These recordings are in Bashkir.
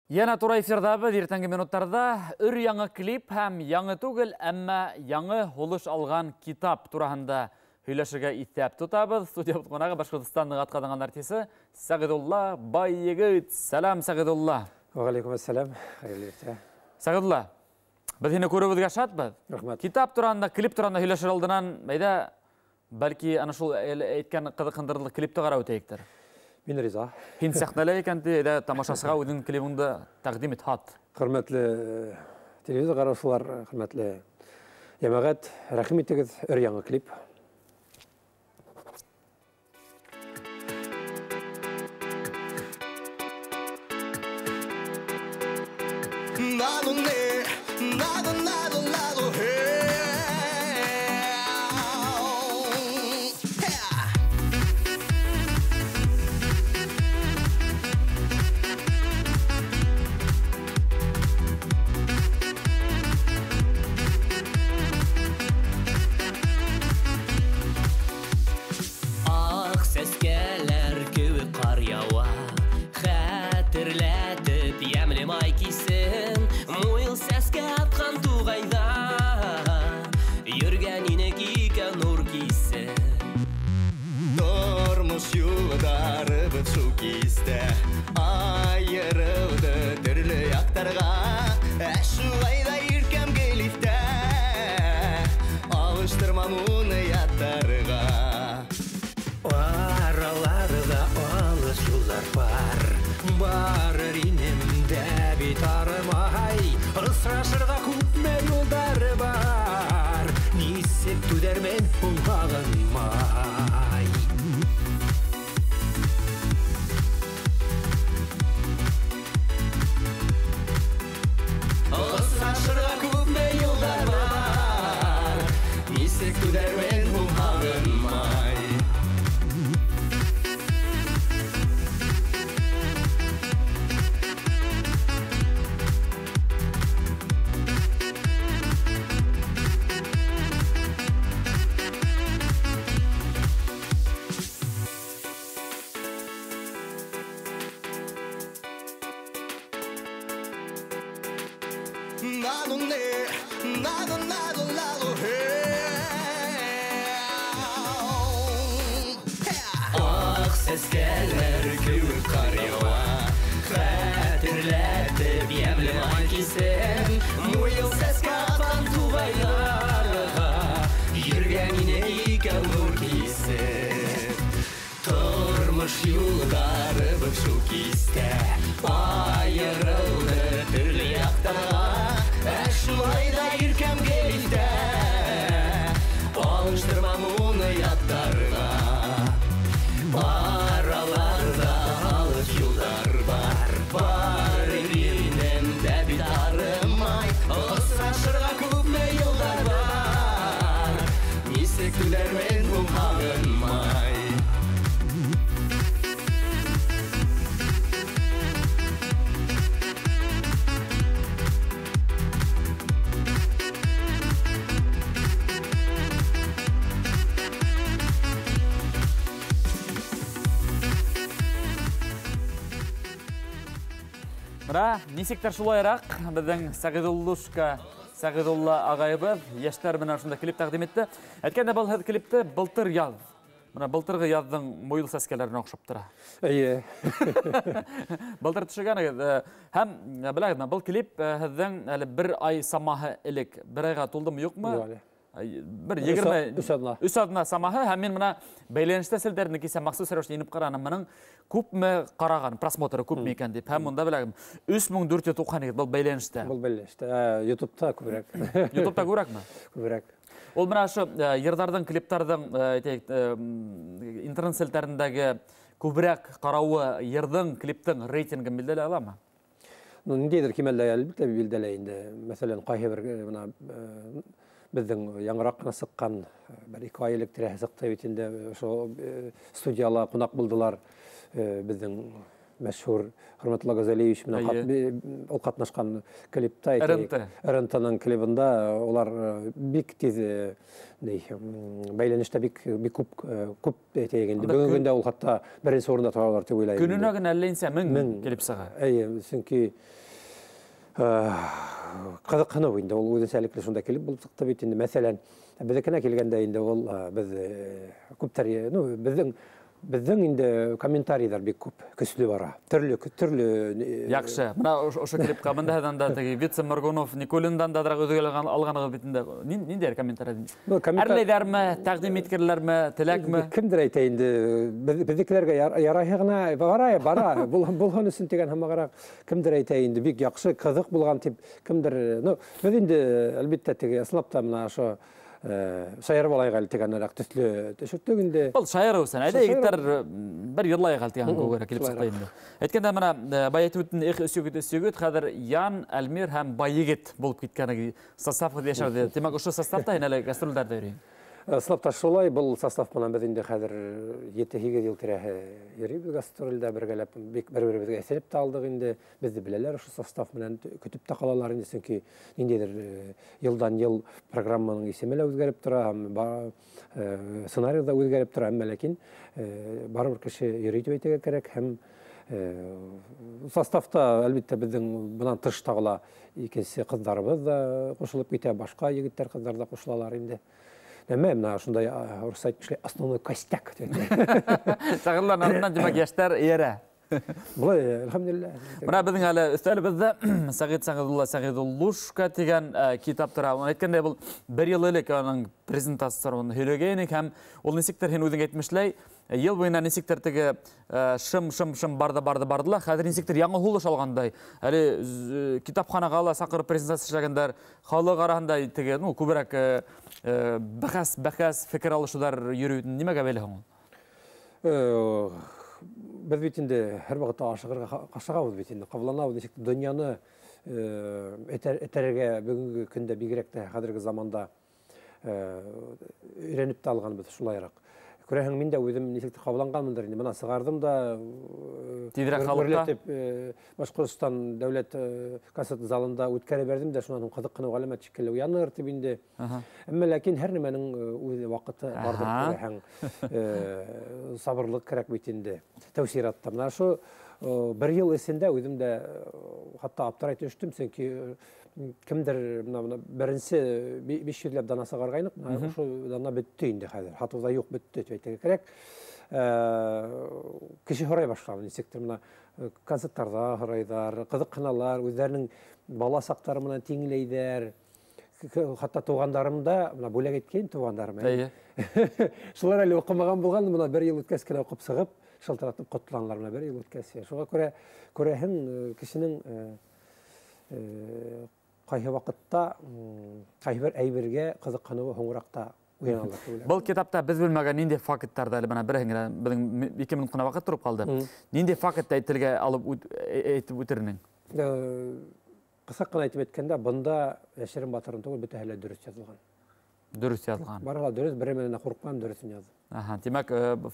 Йәнә тура эфирҙабыҙ, иртәнге минуттарҙа өр яңы клип һәм яңы түгел, әммә яңы һулыш алған китап тураһында һөйләшергә иҫәп тотабыҙ. Студия ҡунағы Башҡортостандың атҡаҙанған артисы Сәғиҙулла Байегет. Сәләм, Сәғиҙулла. Вәғәләйкүм әссәләм. Хәйерле иртә. Сәғиҙулла, беҙ һине күреүебеҙгә шатбыҙ. Рәхмәт. Китап тураһында, клип тураһында һөйләшер алдынан, әйҙә, бәлки ана шул әйткән ҡыҙыҡһындырырлыҡ клипты ҡарап үтәйектер. Мин риза. Һин сәхнәлә икән, ти, әйҙә тамашасыға үҙең клибыңды тәҡдим ит, һат. Хөрмәтле телевизор ҡараусылар, хөрмәтле йәмәғәт, рәхим итегеҙ, өр яңы клип. Нисектер шулайыраҡ беҙҙең Сәғиҙуллушка, Сәғиҙулла ағайыбыҙ йәштәр менән шунда клип тәҡдим итте. Әйткәндә, был һеҙ клипты былтыр яҙ. Бына былтырғы яҙҙың муйыл сәскәләренә оҡшап тора. Эйе. Былтыр төшөргәнегеҙ. Һәм беләгеҙме, был клип һеҙҙең әле бер ай самаһы элек. Бер айға тулдымы, юҡмы? Юҡ әле. Бер егерме Өс аҙна. Өс аҙна самаһы. Һәм мин бына бәйләнештә селтәренде кисә махсус рәүештә инеп ҡараным. Бының күпме ҡараған, просмотры күпме икән тип. Һәм унда беләгем, өс мең дүрт йөҙ туҡһан икән, был бәйләнештә. Был бәйләнештә. Ютубта күберәк. Ютубта күберәкме? Күберәк. Ул бына ошо йырҙарҙың, клиптарҙың, әйтәйек, интернет селтәрендәге күберәк ҡарауы йырҙың, клиптың рейтингын билдәләй аламы? Ну, ниндәйҙер кимәлдә әлбиттә билдәләй инде. Мәҫәлән, ҡайһы бер, бына, беҙҙең яңыраҡ ҡына сыҡҡан, бер ике ай элек тирәһе сыҡты бит инде, ошо, студияла ҡунаҡ булдылар, беҙҙең мәшһүр Хөрмәтулла Газалиевич менән ул ҡатнашҡан клипта, РНТ-ның клибында улар бик тиҙ бәйләнештә бик күп әйтәйек инде. Бөгөнгө көндә ул хатта беренсе урында торалар тип уйлайым. Көнөнә генә әллә нисә мең килеп сыға. Эйе, сөнки ҡыҙыҡһыныу инде ул үҙенсәлекле шунда килеп булып сыҡты бит инде. Мәҫәлән, беҙҙекенә килгәндә инде ул беҙ күптәр, ну, беҙҙең инде комментарийҙар бик күп, көслө бара. Төрлө. Яҡшы. Бына ошо клипҡа бында һеҙ анда теге Вице Моргунов Никулиндан да аҙыраҡ өҙгө алғанығыҙ бит инде. Ниндәйер комментарий? Әрләйҙәрме, тәҡдим иткерләрме, теләкме? Кемдер әйтә инде, беҙҙекеләргә ярайһы ғына бара, бара. Булһын өсөн тигән һымағыраҡ кемдер әйтә инде, бик яҡшы, ҡыҙыҡ булған тип кемдер, ну, беҙ инде әлбиттә теге ысынлап та бына ошо шайырып алайыҡ әле тигәнерәк төҫлө төшөрттөк инде. Был шайырыу өсөн, әйҙә егеттәр бер йырлайыҡ әле тигән кеүегерәк килеп сыҡты инде. Әйткәндә бына бай әйтеп үттем, эх, өс егет, өс егет, хәҙер Ян, Әлмир һәм Бай егет булып киткән состав йәшәүҙе. Тимәк, ошо составта һин әле гастролдәрҙә йөрөйһөң. Ысынлап та шулай, был состав менән беҙ инде хәҙер 7-8 йыл тирәһе йөрөйбөҙ гастролдә бергәләп, бик бер-беребеҙгә эҫелеп тә алдыҡ инде. Беҙҙе беләләр ошо состав менән, көтөп тә ҡалалар инде, сөнки ниндәйҙер йылдан йыл программаның исеме лә үҙгәреп тора, һәм сценарий ҙа үҙгәреп тора, әммә ләкин барыбер кеше йөрөй тип әйтергә кәрәк. Һәм составта әлбиттә беҙҙең бынан тыш тағы ла икенсе ҡыҙҙарыбыҙ ҙа ҡушылып китә, башҡа егеттәр, ҡыҙҙар ҙа ҡушылалар инде. Нәмә, мына шундай, урыҫса әйтмешләй, основной костяк тип әйтә. Сағырлар артынан, тимәк, йәштәр эйәрә. Былай, әлхәмдүлилләһ. Бына беҙҙең әле өҫтәлебеҙҙә Сәғит Сәғиҙулла Сәғиҙуллушка тигән китап тора. Уны әйткәндәй, был бер йыл элек аның презентацияһын һөйләгәйнек һәм ул нисектер һин үҙең әйтмешләй, йыл буйына нисектер теге шым, шым, шым барҙы, барҙы, барҙы ла, хәҙер нисектер яңы һулыш алғандай. Әле китапханаға ла саҡырып презентация эшләгәндәр, халыҡ араһында теге, ну, күберәк бәхәс, бәхәс, фекер алышыуҙар йөрөй. Нимәгә бәйле һуң ул? Беҙ бит инде һәр ваҡытта ашығабыҙ бит инде, ҡабаланабыҙ, нисек донъяны этәрергә бөгөнгө көндә бигерәк тә хәҙерге заманда өйрәнеп тә алғанбыҙ шулайыраҡ. Күрәһең, мин дә үҙем нисек тә ҡабаланғанмындыр инде. Бына сығарҙым да, Тиҙерәк халыҡҡа. Гөрләтеп, Башҡортостан дәүләт концерт залында үткәреп бәрҙем дә, шунан һуң ҡыҙыҡ ҡына ғәләмәт шикелле уяныр тип инде. Әммә ләкин һәр нәмәнең үҙ ваҡыты барҙыр, күрәһең. Сабырлыҡ кәрәк бит инде. Тәү сиратта. Бына ошо бер йыл эсендә үҙем дә хатта аптырай төштөм, сөнки кемдер бына беренсе биш йөҙләп дана сығарғайныҡ, бына ошо дана бөттө инде хәҙер. Һатыуҙа юҡ, бөттө тип әйтергә кәрәк. Кеше һорай башланы, нисектер бына концерттарҙа һорайҙар, ҡыҙыҡһыналар, үҙҙәренең бала саҡтары менән тиңләйҙәр. Хатта туғандарым да, бына бүләк иткән туғандарым, әй. Шулар әле уҡымаған булған, бына бер йыл үткәс кенә уҡып сығып, шылтыратып ҡотланылар бына бер йыл үткәс. Шуға күрә күрәһең, кешенең ҡайһы ваҡытта, ҡайһы бер әйбергә ҡыҙыҡһыныуы һуңыраҡ та уяналар тип уйлайым. Был китапта беҙ белмәгән ниндәй факттарҙы әле бына береһен генә, беҙҙең 2 минут ҡына ваҡыт тороп ҡалды. Ниндәй фактты телгә алып әйтеп үтер инең? Ҡыҫа ҡына әйтеп әйткәндә, бында йәшерен батырын түгел, бөтәһе лә дөрөҫ яҙылған. Дөрөҫ яҙылған. Бары ла дөрөҫ, береһе менән дә ҡурҡмам, дөрөҫөн яҙҙым. Тимәк,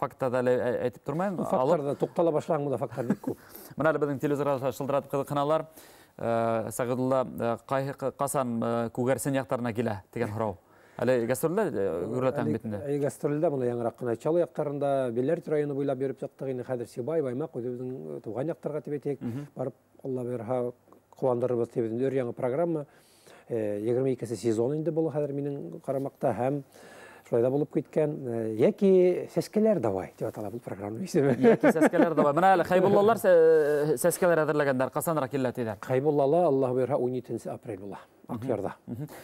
факттарҙы әле әйтеп тормайым. Факттарҙы туҡтала башлаһаң, бында факттар бик күп. Бына әле беҙҙең телевизорға шылтыратып ҡыҙыҡһыналар. Сәғиҙулла ҡасан Күгәрсен яҡтарына килә тигән һорау. Әле гастролдә гөрләтәм бит инде. Әле гастролдә бына яңыраҡ ҡына Чаллы яҡтарында, Биләр районы буйлап йөрөп сыҡтыҡ инде. Хәҙер Сибай, Баймаҡ үҙебеҙҙең тыуған яҡтарға тип әйтәйек. Барып, Алла бирһә, ҡыуандырырбыҙ тип инде. Өр яңы программа. Егерме икенсе сезон инде был хәҙер минең ҡарамаҡта һәм шулай да булып киткән. Йәки сәскәләр давай тип атала был программа исеме. Йәки сәскәләр давай. Бына әле Хәйбуллалар сәскәләр әҙерләгәндәр, ҡасаныраҡ килә тиҙәр? Хәйбуллала Аллаһ бойорһа ун етенсе апрель була. Аҡъярҙа.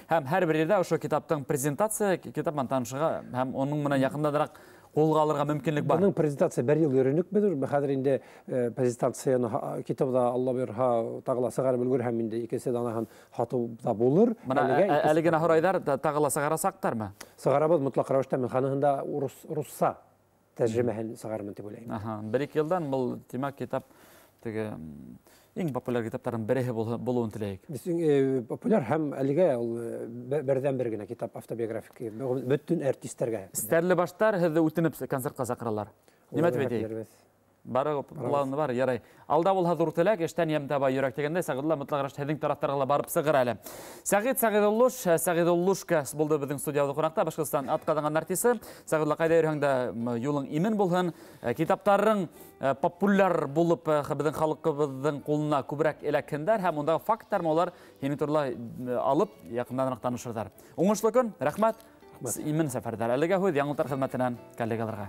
Һәм һәр бер ерҙә ошо китаптың презентация, китап менән танышырға һәм уның менән яҡынданыраҡ ҡулға алырға мөмкинлек бар. Бының презентация бер йыл йөрөнөк беҙ. Хәҙер инде презентацияны китабы да Алла бойорһа тағы ла сығарып өлгөр һәм инде икенсе данаһын һатыу ҙа булыр. Бына Әлегә икенсе әле генә һорайҙар, тағы ла сығарасаҡтармы? Сығарабыҙ мотлаҡ рәүештә. Мин ханыһында русса тәржемәһен сығармын тип уйлайым. Бер ике йылдан был, тимәк, китап теге иң популяр китаптарҙың береһе булыуын теләйек. Беҙҙең популяр һәм әлегә ул берҙән бер генә китап автобиографик бөтөн артисттәргә. Стәрле баштар һеҙҙе үтенеп концертҡа саҡыралар. Нимә тип әйтәйек? Улар Бары планы бар, ярай. Алда булһа ҙур теләк, эштән йәм таба йөрәк тигәндәй, Сәғиҙулла мотлаҡ рәүештә һеҙҙең тарафтарға ла барып сығыр әле. Сәғит Сәғиҙуллуш, Сәғиҙуллушка булды беҙҙең студиябыҙ ҡунаҡта, Башҡортостан атҡаҙанған артисы. Сәғиҙулла, ҡайҙа йөрөһәң дә юлың имен булһын, китаптарың популяр булып беҙҙең халҡыбыҙҙың ҡулына күберәк эләкһендәр һәм ундағы факттар улар һинең турала алып яҡынданыраҡ танышырҙар. Уңышлы көн, рәхмәт. Имен сәфәрҙәр. Әлегә һүҙ яңылыҡтар хеҙмәтенән коллегаларға.